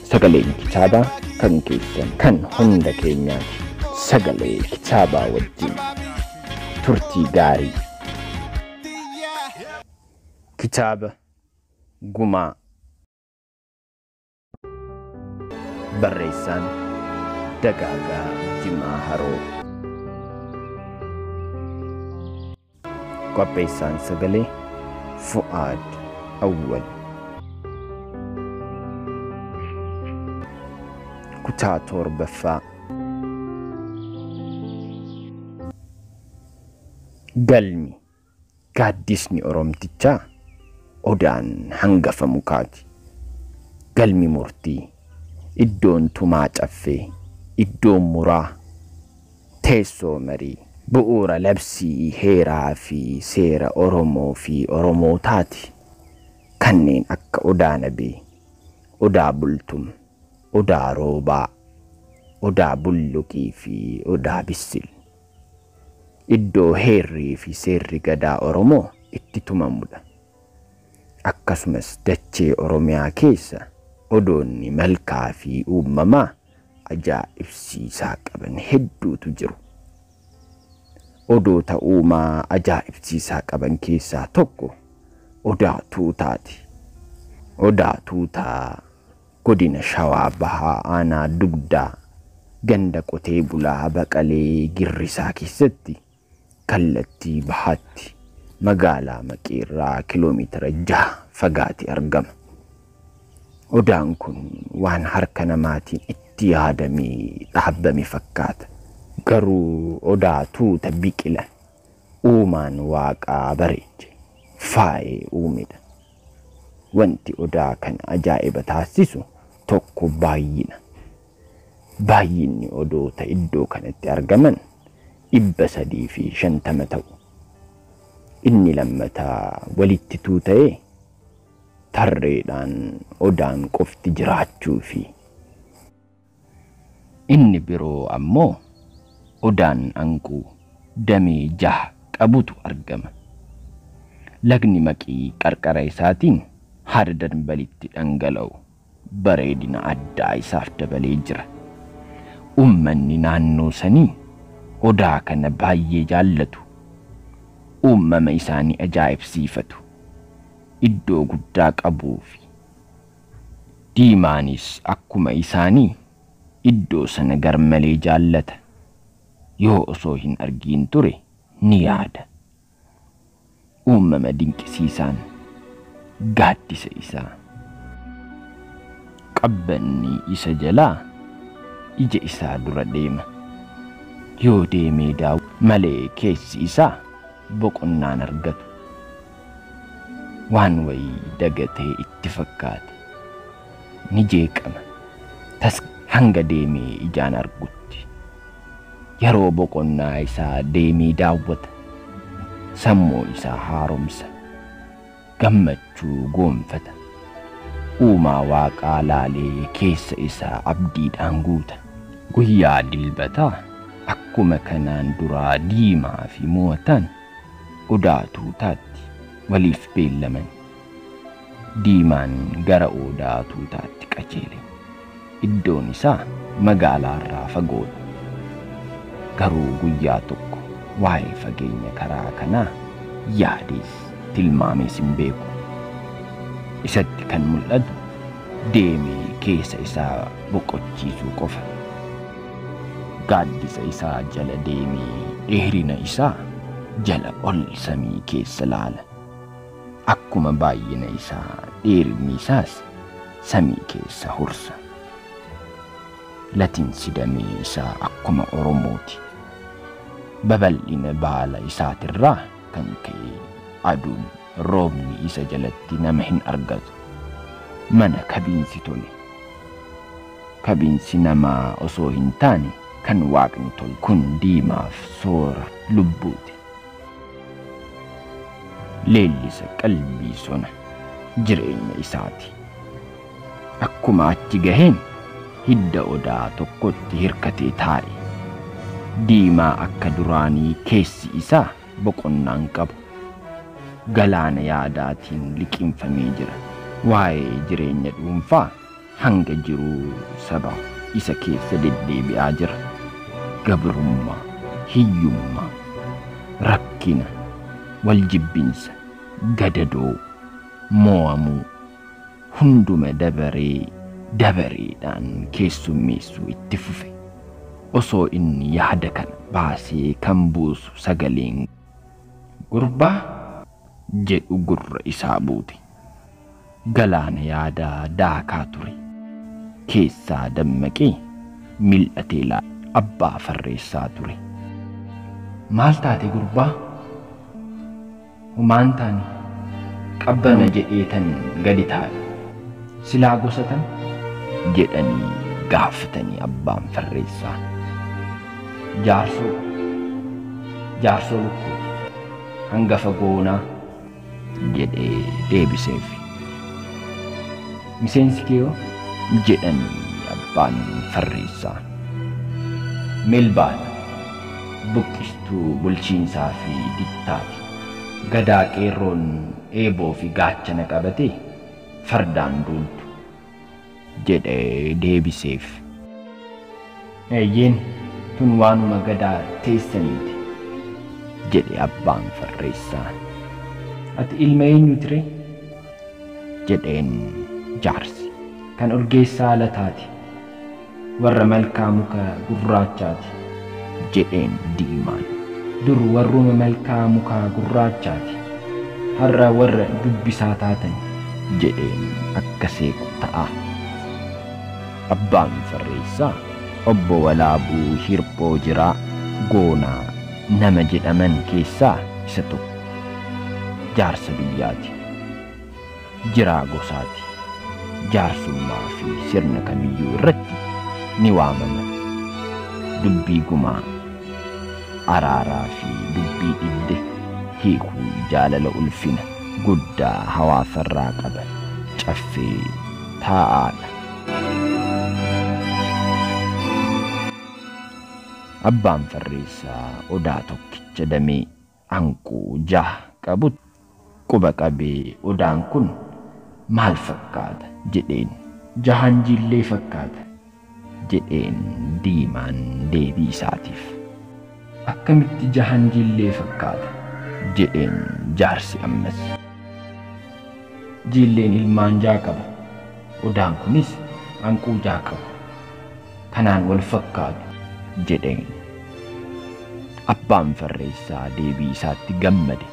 Sagaleen kitaabaa kan keessan kan hunda keenyaati. Sagalee kitaabaa wajjin turtii gaarii. Kitaaba Gumaa. Barreessaan Dagaagaa Jimaa Haroo. Qopheessaan sagalee Fu'aad Awwal. Kutaa 7ffaa. Galmi gaaddisni Oromtichaa odaan hangafa mukaati. Galmi murtii iddoon tumaa caffee, iddoon muraa, teessoo marii, bu'uura labsii heeraa fi seera Oromoo fi Oromootaati. Kanneen akka Odaa Nabee, Odaa Bultum, Odaa Roobaa, Odaa Bulluqii fi Odaa Bissil. Iddoo heerrii fi seerri gadaa Oromoo itti tumamudha. Akkasumas dachee Oromiyaa keessa odoonni malkaa fi uumamaa ajaa'ibsiisaa qaban hedduutu jiru. Odoota uumaa ajaa'ibsiisaa qaban keessaa tokko Odaa Tuutaati. Odaa Tuutaa godina Shawaa Bahaa Aanaa Dugdaa ganda qotee bulaa Baqalee Girrisaa keessatti kallattii bahaatti magaalaa Maqeerraa kiiloomeetira 6 fagaatee argama. Odaan kun waan harka namaatiin itti yaadamee dhaabbame fakkaata. Garuu odaa tuuta biqila uumaan waaqaa bareeche faayee uumedha. Wanti odaa kana ajaa'iba taasisu tokko baay'ina. Baay'inni odoota iddoo kanatti argaman 350 ta'u. Inni lammataa walitti tuuta'ee tarreedhaan odaan qofti jiraachuu fi inni biroo ammoo odaan anquu damee 6 qabutu argama. Lagni Maqii qarqara isaatiin hara dambalitti dhangala'u bareedina addaa isaaf dabalee jira. Uummanni naannoo sanii odaa kana baay'ee jaallatu. Uumama isaanii ajaa'ibsiifatu. Iddoo guddaa qabuu fi diimaanis akkuma isaanii iddoo sana garmalee jaallata. Yoo osoo hin argiin ture ni yaada. Uumama dinqisiisaan gaaddisa isaa. Qabbanni isa jalaa ija isaa dura deema. Yoo deemee daawwatu malee keessi isaa boqonnaan argatu. Waan wayii dagatee itti fakkaate ni jeeqama. Tas hanga deemee ijaan argutti. Yeroo boqonnaa isaa deemee daawwata. Sammuu isaa haaromsa. Gammachuu goonfata. Uumaa waaqaa laalee keessa isaa abdiidhaan guuta. Guyyaa dilbataa akkuma kanaan duraa diimaa fi mo'ataan odaa tuutaatti waliif beellaman. Diimaan gara odaa tuutaatti qajeele. Iddoon isaa magaalaarraa fagoodha. Garuu guyyaa tokko waa'ee fageenya karaa kanaa yaadees tilmaamees hin beeku. Isatti kan mul'atu deemee keessa isaa boqochiisuu qofa. Gaaddisa isaa jala deemee dheerina isaa jala ol samii keessa laala. Akkuma baay'ina isaa dheerinni isaas samii keessa hursa. Latinsi damee isaa akkuma Oromooti. Babal'ina baala isaatirraa kan ka'e aduun roobni isa jalatti nama hin argatu. Mana kabiinsi tole. Kabiinsi namaa osoo hin taane kan waaqni tolu kun diimaaf soora lubbuuti. Leellisa qalbii sona jireenya isaati. Akkuma achi gaheen hidda odaa tokkotti hirkatee taa'e. Diimaa akka duraanii keessi isaa boqonnaan qabu. Galaana yaadaatiin liqimfamee jira. Waa'ee jireenya dhuunfaa Hanga jiruu saba isa keessa deddeebi'aa jira. Gabrummaa, hiyyummaa, rakkina, waljibbinsa, gadadoo, mo'amuu hunduma dabaree dabareedhaan keessummeessuu itti fufe. Osoo inni yaada kana baasee kan buusu sagaleen gurbaa jedhu gurra isaa buute. Galaana yaadaa daakaa ture. Keessaa dammaqee mil'atee laala abbaa farreessaa ture. Maal taate gurbaa? Homaan taane qabbana jedheetan gadi taa'e. Silaa gosa tan jedhanii gaafatanii abbaan farreessaa. Jaarsoo lukkuu hangafa goonaa jedhee deebiseef. Miseensi kee hoo? Jedhanii abbaan farreessaa. Melbaadha, buqqistuu bulchiinsaa fi dittaati. Gadaa qeerroon eeboo fi gaachana qabatee fardaan duultu jedhee deebiseef. Eeyyeen tun waanuma gadaa teessaniiti jedhe abbaan farreessaa. Ati ilma eenyuuti ree? Jedheen jaarsi. Kan Urgeessaa Lataati. Warra malkaa muka gurraachaati jedheen diimaan. Dur warruma malkaa mukaa gurraachaati. Har'a warra dubbisaa taatan jedheen akka seequ ta'a. Abbaan farreessaa obbo Walaabuu Hirphoo Jiraa Goonaa nama jedhaman keessaa isa tokko. Jaarsa biyyaati. Jiraa gosaati. Jaarsummaa fi sirna kamiyyuu irratti ni waamama. Dubbii gumaa, araaraa fi dubbii dhibde hiikuu jaalala ulfina guddaa hawaasarraa qaba. Caffee taa'aadha. Abbaan farreessaa odaa tokkicha damee hanquu jaha qabu quba qabee odaan kun maal fakkaata jedheen. Jahan jillee fakkaata jedheen diimaan deebii isaatiif. Akkamitti jahan jillee fakkaata jedheen jaarsi ammas. Jilleen ilmaan jaha qaba. Odaan kunis hanquu jaha qaba. Kanaan wal fakkaatu jedheen. Abbaan farreessaa deebii isaatti gammade.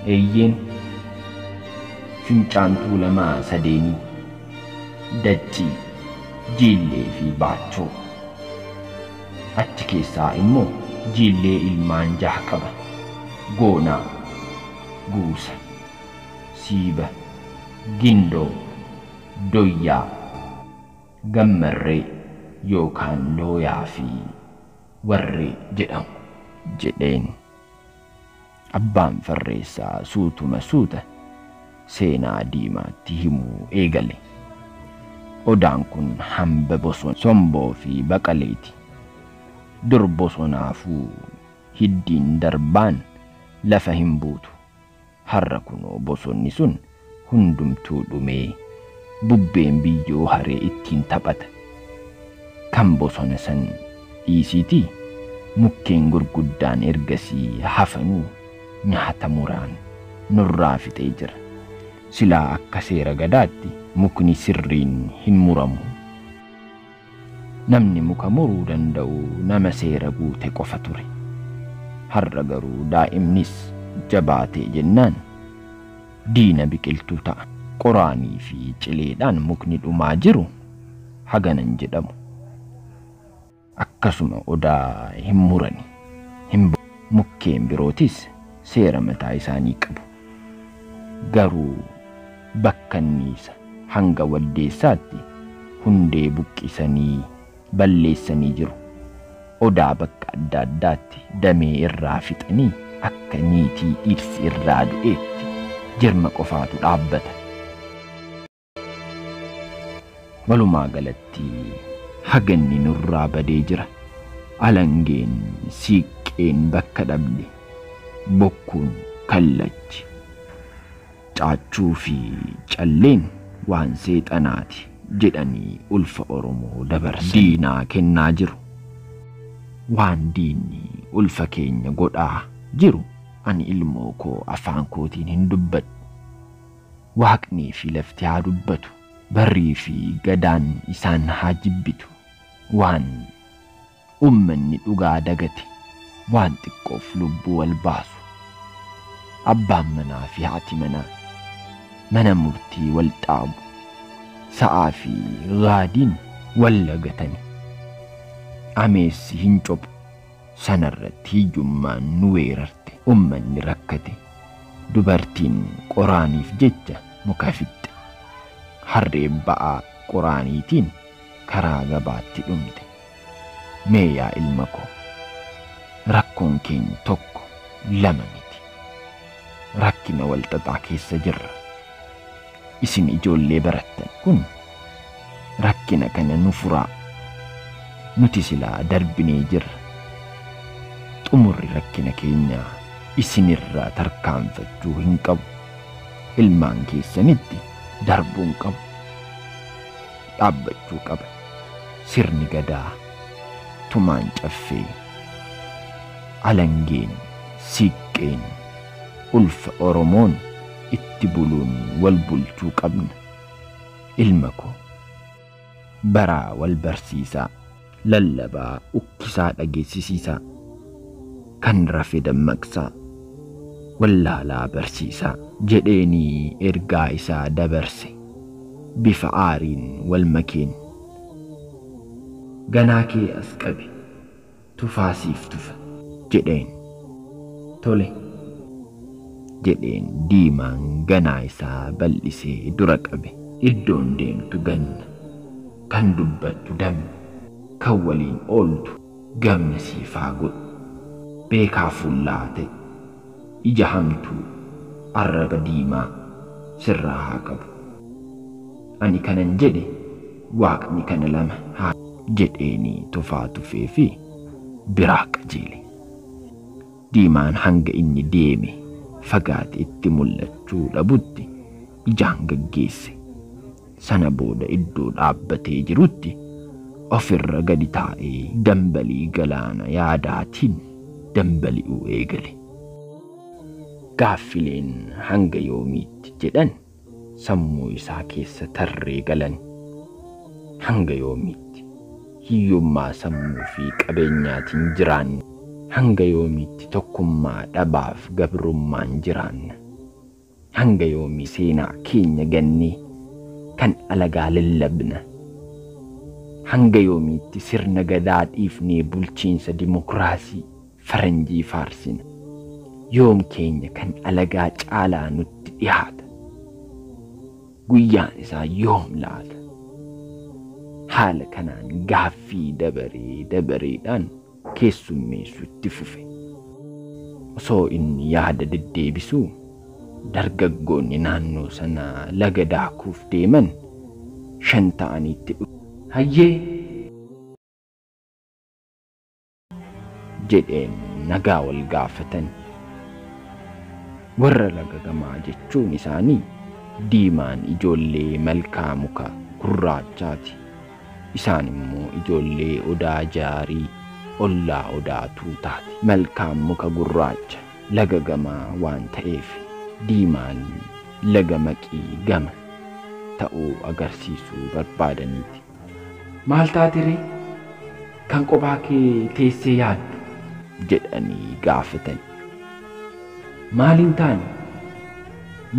Eeyyeen fincaan tuulamaa sadeenii, daccii, jiillee fi baachoo. Achi keessaa immoo jiillee ilmaan jaha qaba. Goonaa, guusa, siiba, gindoo, doyyaa, gammarree yookaan looyaa fi warree jedhamu jedheen. Abbaan farreessaa suutuma suuta seenaa diimaatti himuu eegale. Odaan kun hamba bosona somboo fi baqaleeti. Dur bosonaafuu hiddiin darbaan lafa hin buutu. Har'a kunoo bosonni sun hundumtuu dhumee bubbeen biyyoo haree ittiin taphata. Kan bosona san dhiisiitii mukkeen gurguddaan ergasii hafanuu nyaata muraan nurraa fixee jira. Silaa akka seera gadaatti mukni sirriin hin muramu. Namni muka muruu danda'u nama seera guute qofa ture. Har'a garuu daa'imnis jabaatee jennaan diina biqiltuu ta'a. Qoraanii fi cileedhaan mukni dhumaa jiru haganan jedhamu. Akkasuma odaa hin murani. Mukkeen birootis seera mataa isaanii qabu. Garuu bakkanniisa hanga waddeessaatti hundee buqqisanii balleessanii jiru. Odaa bakka adda addaatti damee irraa fixanii akka niitii dhirsi irraa du'eetti jirma qofaatu dhaabbata. Walumaa galatti haganni nurraa badee jira. Alangeen siiqqeen bakka dhabde, bokkuun kallachi, caachuu fi calleen waan seexanaati Jedhanii ulfa Oromoo dabarsan diinaa kennaa jiru. Waan diinni ulfa keenya godhaa jiru ani ilmoo koo afaan kootiin hin dubbadhu. Waaqnii fi lafti haa dubbatu, barrii fi gadaan isaan haa jibbitu. Waan ummanni dhugaa dagate, waan xiqqoof lubbuu wal baasu. Abbaan manaa fi haati manaa mana murtii wal dhaabu, sa'aa fi gaadiin wal lagatani. Ameessi hin cophu, sanarratti hiyyummaan nu weerarte, ummanni rakkate. Dubartiin qoraaniif jecha muka fixxe. Harreen ba'aa qoraaniitiin karaa gabaatti dhumte. Mee yaa ilma koo, rakkoon keenya tokko lama miti. Rakkina wal xaxaa keessa jirra. Isin ijoollee barattan kun rakkina kana nu furaa. Nuti silaa darbinee jirra. Xumurri rakkina keenyaa isinirraa tarkaanfachuu hin qabu. Ilmaan keessanitti darbuu hin qabu. Dhaabbachuu qaba. Sirni gadaa tumaan caffee, alangeen, siiqqeen, ulfa Oromoon itti buluun wal bulchuu qabna. Ilma koo, baraa wal barsiisaa, lallabaa ukkisaa dhageessisiisaa, kan rafe dammaqsaa, wallaalaa barsiisaa jedheenii ergaa isaa dabarse bifa aariin wal makeen. Ganaa kee as qabi, tufaa siif tufa jedheen. Tole jedheen diimaan ganaa isaa bal'isee dura qabe. Iddoon deemtu ganna, kan dubbattu damma, kan waliin ooltu gamna siif haa godhu. Beekaa fuullaa ta'e, ija hamtuu, arraba diimaa sirraa haa qabu. Ani kanan jedhe waaqni kana lama haa jedheenii tufaa tufee fi biraa qajeele. Diimaan hanga inni deeme fagaate itti mul'achuu dhabutti ijaan gaggeesse. Sana booda iddoo dhaabbatee jirutti ofirra gadi taa'ee dambalii galaana yaadaatiin dambali'uu eegale. Gaaffileen hanga yoomiitti jedhan sammuu isaa keessa tarree galan. Hanga yoomiitti hiyyummaa sammuu fi qabeenyaatiin jiraanna? Hanga yoomiitti tokkummaa dhabaaf gabrummaan jiraanna? Hanga yoomii seenaa keenya gannee kan alagaa lallabna? Hanga yoomiitti sirna gadaa dhiifnee bulchiinsa dimokiraasii faranjii faarsina? Yoom keenya kan alagaa caalaa nutti dhiyaata? Guyyaan isaa yoom laata? Haala kanaan gaaffii dabaree dabareedhaan keessummeessu itti fufe. Osoo inni yaada deddeebisuu dargaggoonni naannoo sanaa laga daakuuf deeman 5 ta'aniitti dhufu. Hayyee jedheen nagaa wal gaafatan. Warra laga gamaa jechuun isaanii diimaan ijoollee malkaa muka gurraachaati. Isaan immoo ijoollee odaa jaarii ollaa odaa tuutaati. Malkaan muka gurraacha laga gamaa waan ta'eef diimaan laga maqii gama ta'uu agarsiisuu barbaadaniiti. Maal taatiree kan kophaa kee teessee yaaddu jedhanii gaafatan. Maal hin taane?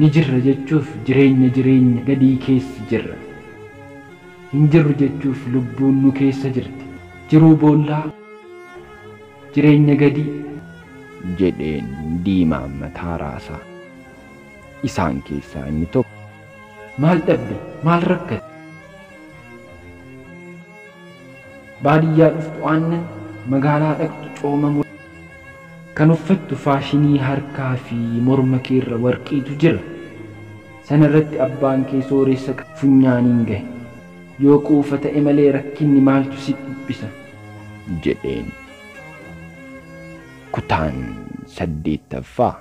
Ni jirra jechuuf jireenya jireenya gadii keessa jirra. Hin jirru jechuuf lubbuun nu keessa jirti. Jiruu boollaa jireenya gadii jedheen diimaan mataa raasaa. Isaan keessaa inni tokko maal dhabde? Maal rakkate? Baadiyyaa dhuftu aannan, magaalaa dhaqxu cooma, kan uffattu faashinii harkaa fi morma keerra warqiitu jira. Sana irratti abbaan kee sooressa funyaaniin gahe. Yoo quufa ta'e malee rakkinni maaltu si dhiphisa jedheen. Kutaan 8ffaa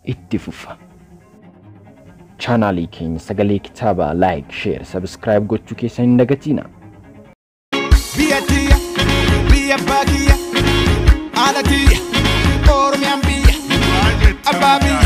itti fufa. Chaanaalii keenya Sagalee Kitaabaa like, share, subscribe gochuu keessan hin dagatinaa. Biyya tiyya, biyya abbaa kiyya, haadha tiyya, Oromiyaan biyya, abbaa biyya.